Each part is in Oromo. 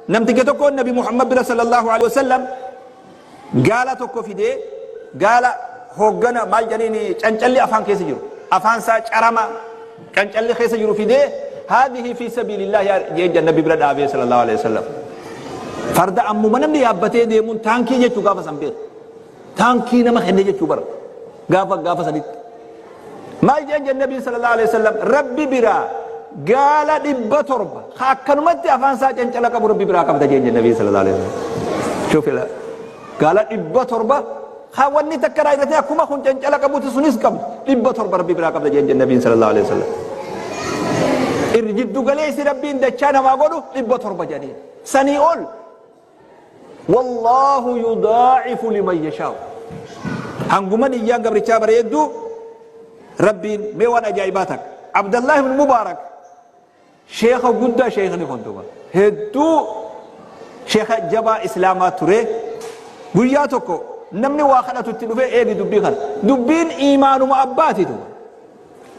Namticha tokko Nabi Muhammad bira sallallahu alaihi wasallam gaala tokko fidee, gaala hoggana maal jedhaniin cancalli afaan keessa jiru, afaan isaa carama cancalli keessa jiru fidee, haadhihi fi sabiilillah jeen Nabi bira dhaabee sallallahu alaihi wasallam. Farda ammuma namni yaabbatee deemuun taankii jechuu gaafa san beeku, taankii nama kenne jechuu bara gaafa sanitti. Maal jeen Nabi sallallahu alaihi wasallam? Rabbi biraa gaala 700 akkanumatti afaan isaa cancala qabu Rabbi biraa qabda jeen Nabi sallallahu alaihi wasallam. Shuf ila gaala 700 wanni takka raayitee akkuma kun cancala qabuti sunis qabdu 700 Rabbi biraa qabda jeen Nabi sallallahu alaihi wasallam. Irri jiddu galeessi Rabbiin dachaa namaa godhu 700 jedhanii sanii ol. Wallahu yudaa'ifu liman yashaa'u. Hanguma niyyaan gabrichaa bareeddu Rabbiin. Mee waan ajaa'ibaa takka, Abdallah ibn Mubaarak, sheekha guddaa, sheekhni kun duba hedduu sheekha jabaa islaamaa ture. Guyyaa tokko namni waa kadhatu itti dhufee, eegi dubbii kana, dubbiin iimaanuma abbaati duba.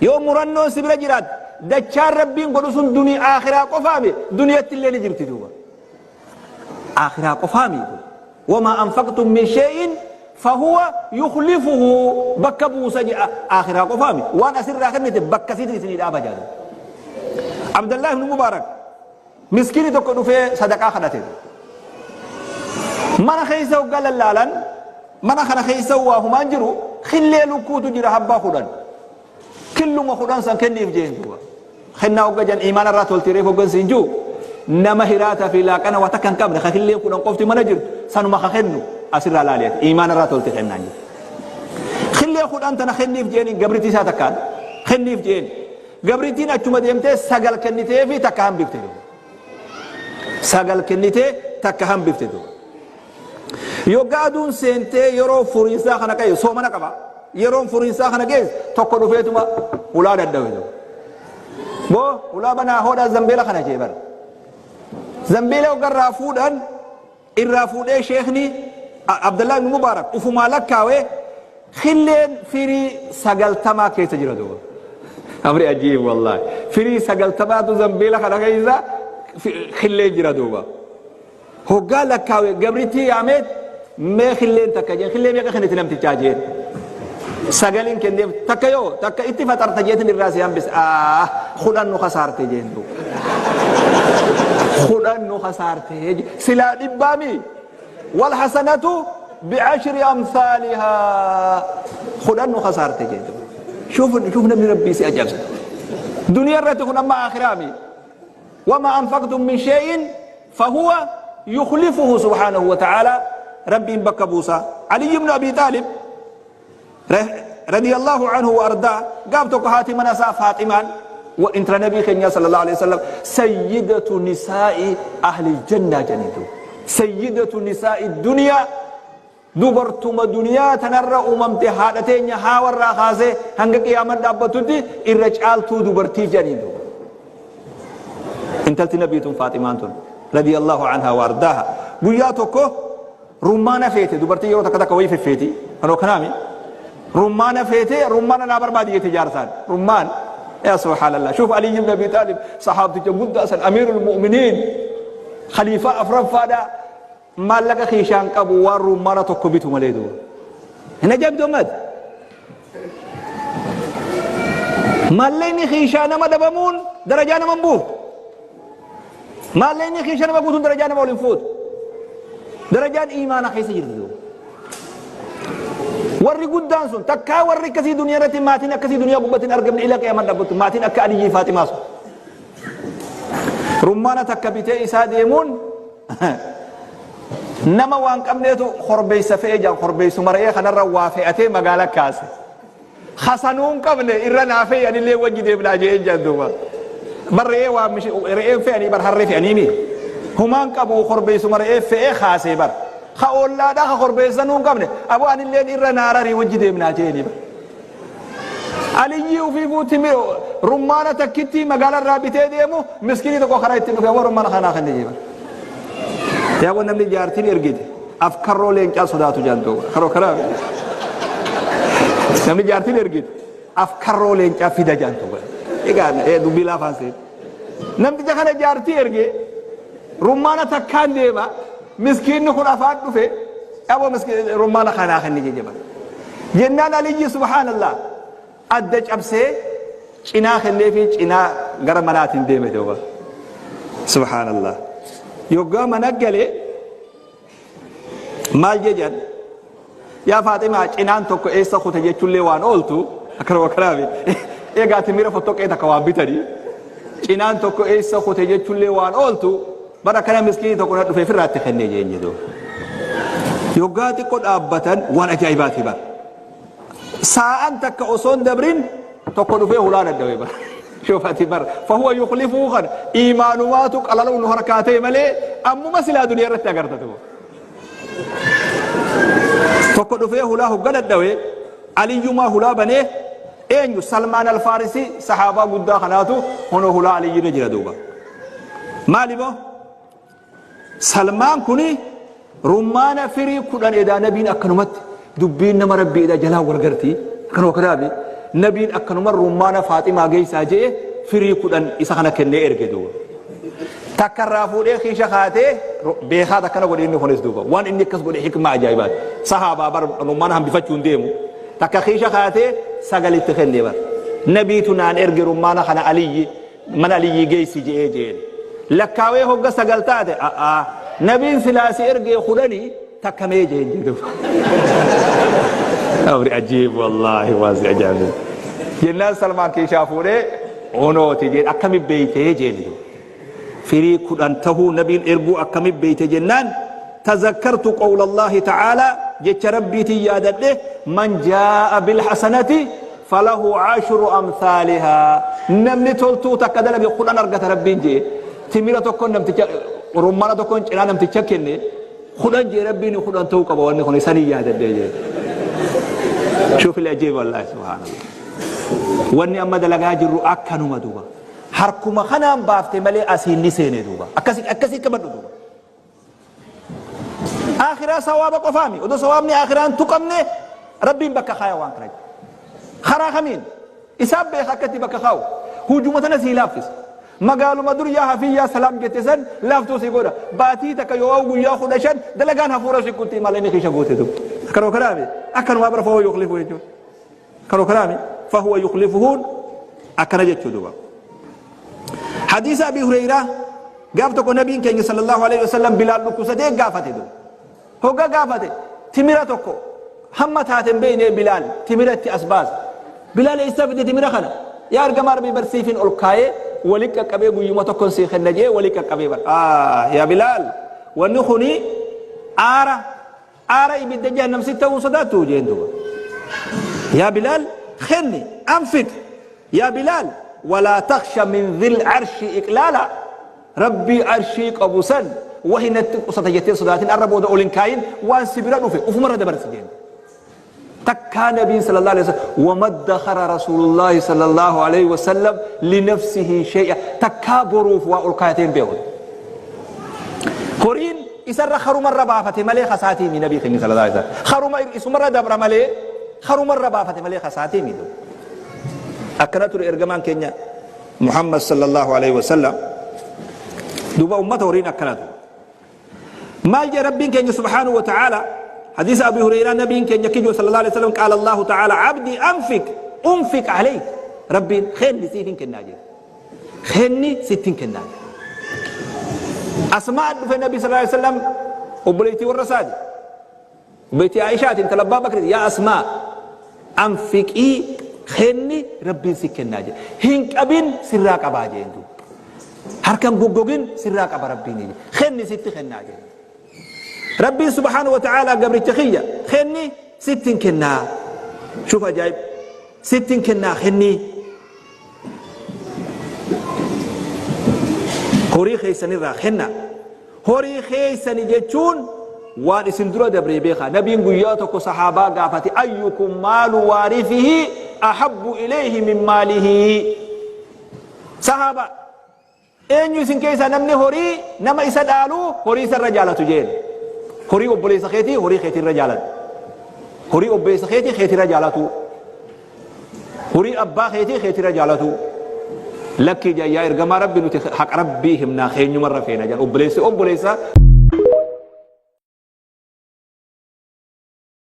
Yoo murannoon si bira jiraat, dachaan Rabbiin godhu sun dunii aakhiraa qofaami, duniyatti illee ni jirti duuba. Aakhiraa qofaami. Wamaa anfaqtum min shay'in fahuwa yukhlifuhu, bakka buusa jedha. Aakhiraa qofaami, waan asirraa kennite bakka siiti isinii dhaaba jedha. Abdallah ibn Mubaarak, miskiini tokko dhufee sadaqaa kadhate. Mana keessa hoggaa lallaalan, mana kana keessa waa humaan jiru, killee lukkuutu jira habbaa 10. Killuma 10 san kenniif jeen duuba. Kennaa hogga jan imaana irraa tolti reef hoggan siin jiru, nama hiraata fi laaqana waa takka hin qabne ka killeen 10 qofti mana jirtu sanuma ka kennu asirraa laali'ate, imaana irraa tolti kennaan jiru. Killee 10 tana kenniif jeeni gabritii isaa takkaan kenniif jeen. Gabritiin achuma deemtee 9 kennitee fi takka hambifte duuba. 9 kennitee takka hambifte duuba. Yoggaa aduun seentee yeroo furiinsaa kana qabe, soomana qaba. Yeroon furiinsaa kana geesse, tokko dhufeetuma hulaa dadhabe. Boo hulaa banaa hodhaa zambeela kana jee bara. Zambeela hoggarraa fuudhan, irraa fuudhee sheekni Abdallah ibn Mubaarak ufumaa lakkaawee, killeen firii 90 keessa jira duuba. Amri ajiib wallaahi. Firii 90tu zambeela kana keessa killeen jira duuba. Hoggaa lakkaawe, gabrittii yaameet, mee killeen takka jeen, killee meeqa kenniti namtichaa jeen. Sagalin kenneef, takka yoo takka itti faxarta jeetin irraa si hambise, 10 nu kasaarte jeen duuba. 10 nu kasaarte silaa dhibbaami. Wal hasanatu bi'ashri amsaalihaa, 10 nu kasaarte jeen duuba. Shuuf shuuf, namni Rabbii si ajaa'ibsa. Duniyaa irratti kun amma aakhiraami. Wama anfaqtum min shay'in fahuwa yukhlifuhu subhaanahu wa ta'ala, Rabbiin bakka buusa. Ali ibn Abi Taalib radiyallahu anhu wa ardaa, gaaf tokko haati mana isaa Faaximaan, intala Nabii keenyaa sallallahu alaihi wasallam, sayyidatu nisaa'i ahli jannaa jedhaniitu, sayyidatu nisaa'i duniyaa, dubartuma duniyaa tanarra uumamte, haadha teenya haawarraa kaasee hanga qiyaaman dhaabbatutti irra caaltuu dubartii jedhaniitu. Intalti Nabii tun, Faaximaan tun radiyallahu anhaa wa ardaaha, guyyaa tokko rummaana feete. Dubartii yeroo takka takka wayii feffeeti kanoo kanaami. Rummaana feete, rummaana naa barbaadi jette jaarsaan. Rummaan, yaa subhaanallah, shuuf, Ali ibn Abi Taalib, sahaabticha guddaa san, amiirul mu'miniin, khaliifaa afraffaadha, maallaqa kiishaan qabu waan rummaana tokko bitu malee duuba. Hin ajaa'ibdu ammaati. Maallaqni kiishaa nama dhabamuun darajaa nama hin buuftu. Maallaqni kiishaa nama guutuun darajaa nama ol hin fuutu. Darajaan iimaana keessa jirti duuba. Warri guddaan sun takkaa warri akkasii duniyaa irratti, maatiin akkasii duniyaa gubbatti hin argamne ila qiyaamaan dhaabbattu, maatiin akka Aliyyii Faaximaa sun. Rummaana takka bitee isaa deemuun, nama waan qabneetu korbeessa fe'ee jaan, korbeessuma re'ee kanarra waa fe'atee magaala kaase. Hasanuu hin qabne irra naa fe'e, anillee wajji deemnaa jee jaan duuba. Bar re'ee waa re'een fe'anii bar harree fe'anii mi. Humaan qabu, korbeessuma re'ee fe'ee kaasee bar. Ka ollaadhaa ka korbeessanuu hin qabne, aboo anilleen irra naa rarii wajji deemnaa jeeni bar. Aliyyii ofii fuutti rummaana takkitti magaala irraa bitee deemu, miskiinii tokko karaa itti dhufe, aboo rummaana kanaa kan jedhe. Yaa namni jaartiin ergite afkarroo leencaa sodaatu jaan duuba. Karoo karaa namni jaartiin ergite afkarroo leencaa fida jaan duuba. Egaa dubbii laafaan seene. Namticha kana jaartii erge. Rummaana takkaan deema. Miskiinni kun afaan dhufe. Aboo miskiin rummaana kanaa kenni jejjeba. Jennaan Aliyyi subhaanallah adda cabsee cinaa kennee fi cinaa gara manaatiin deeme duuba. Subhaanallah. Yoggaa mana galee maal jedhan yaa Faaximaa cinaan tokko eessa kute jechuullee waan ooltu akkanuma kanaafi egaa timira fottoqee takka waan bitanii cinaan tokko eessa kute jechuullee waan ooltu bara kana miskiinii tokko na dhufee firraatti kennee jeen jedhu. Yoggaa xiqqoo dhaabbatan waan ajaa'ibaati bara. Saa'an takka osoo hin dabrin tokko dhufee hulaa dadhabe bara. Shufati bara. Fahuwa yuklifuu kana iimaanumaatu qalalu nu harkaa ta'e malee ammuma silaa duniyaa irratti agarta tuba. Tokko dhufee hulaa hogga dadhabe Aliyyumaa hulaa banee eenyu Salmaan Alfaarisii sahaabaa guddaa kanaatu hono hulaa Aliyyirra jira duuba. Maali moo? Salmaan kuni rummaana firii 10 edaa nabiin akkanumatti dubbiin nama rabbii edaa jalaa wal garti akkanuma kanaafi nabiin akkanuma rummaana Faaximaa geessaa je'e firii 10 isa kana kennee erge duuba. Takka irraa fuudhee kiisha kaatee beekaa takkana godhe inni kunis duuba waan inni akkas godhe hikmaa ajaa'ibaati. Sahaabaa bar rummaana hambifachuu hin deemu. Takka kiisha kaatee sagalitti kennee bar. Nabiitu naan erge rummaana kana Aliyyi mana Aliyyii geessi je'ee je'een. Lakkaawee hogga 9 taate a'aa nabiin silaa si ergee kudhanii takka mee je'een jedhu. Amri ajiib wallaahi waan si ajaa'ibsiisu. Jennaan Salmaan kiishaa fuudhee hunooti jeen akkami beeytee jeen. Firii 10 tahuu nabiin erguu akkami beeyte jennaan tazakkartu qawla Allaahi ta'aalaa jecha Rabbiitiin yaadadhe man jaa'a bil hasanati falahu ashru amthaalihaa namni toltuu takka dalage 10 argata Rabbiin jee timira tokkon namticha rummana tokkon cinaa namticha kenne 10 jee Rabbiin 10 ta'uu qaba wanni kun sanii yaadadhe jee. Shuuf il-ajiib wallaahi subhaanallah. Wanni amma dalagaa jirru akkanuma duuba. Harkuma kanaan baafte malee asiin ni seene duuba. Akkasi akkasii qabadhu duuba. Akhiraa sawaaba qofaami. Odoo sawaabni akhiraa hin tuqamne Rabbiin bakka kaaya waan kana. Karaa kamiin? Isaan beeka akka itti bakka kaa'u. Hujuma tana sii laaffisa. Magaaluma dur yaa hafii yaa salaam jette san laaftuu sii godha. Baatii takka yoo guyyaa 15 dalagaan hafuura si kutti malee inni kiisha guute duuba. Akkanuma kanaami. Akkanumaa bara fa'oo yukhlifu jechuudha. Akkanuma kanaami. Fahuwa yukhlifuhuun akkana jechuu duuba. Hadiisa Abi Hureyraa gaaf tokko nabiin keenya sallallahu alaihi wasallam Bilaal dhukkubsatee gaafate duuba. Hogga gaafate timira tokko hamma taate hin beekne Bilaal timira itti as baase. Bilaal eessaa fide timira kana? Yaa ergamaa Rabbii bar siifin ol kaayee wali qaqqabee guyyuma tokkon sii kenna jee wali qaqqabee bar. Yaa Bilaal wanni kuni aara aara ibidda jahannam sitti ta'uu sodaattu jeen duuba. Yaa Bilaal kenni anfiq yaa Bilaal walaa taksha min dhil arshi iqlaala Rabbii arshii qabu san wahi natti qusata jettee sodaatin arra booda ol hin kaayin waan si bira dhufe ufumarra dabarsi jeen. Takkaa nabiin sallallahu alaihi wasallam wamaddakara rasuulullaahi sallallahu alaihi wasallam linafsihi shay'a takkaa boruuf waa ol kaayatee hin beeku. Horiin isarra karumarra baafate malee kasaatii mi nabii keenya sallallahu alaihi wasallam. Karuma isumarra dabra malee karumarra baafate malee kasaatii mi. Akkana ture ergamaan keenya Muhammad sallallahu alaihi wasallam. Duuba ummata horiin akkana ture. Maal jee Rabbiin keenya subhaanahu wa ta'ala hadiisa Abi Hureyraa nabiin keenya kijoo sallallahu alaihi wasallam qaala Allahu ta'ala abdi anfik unfik alayk Rabbiin kenni siif hin kennaa jee kenni sitti hin kennaa jee. Asmaa dhufe nabi sallallahu alaihi wasallam obboleettii warra isaati obboleettii Aishaati intala Abbaa Bakri yaa Asmaa anfiqii kenni Rabbiin si kennaa jee hin qabin sirraa qabaa jeen duuba. Harkan goggogin sirraa qaba Rabbiin jedhe. Kenni sitti kennaa jedhe. Rabbiin subhaanahu wa ta'aalaa gabricha kiyya kenni sittin kennaa. Shuf ajaa'ib. Sittin kennaa kenni. Horii keessanirraa kenna. Horii keessani jechuun waan isin dura dabree beekaa. Nabiin guyyaa tokko sahaabaa gaafate ayyukum maalu waarisihi ahabbu ilayhi min maalihi. Sahaaba, Eenyu isin keessaa namni horii nama isa dhaaluu horii isa irra jaalatu jeen. Horii obboleessa keetii horii keetii irra jaaladhu. Horii obboleessa keetii keetii irra jaalatuu. Horii abbaa keetii keetii irra jaalatuu. Lakkii jan, yaa ergamaa Rabbi, nuti haqa Rabbii himnaa, keenyumarra feena jan. Obboleessi obboleessa.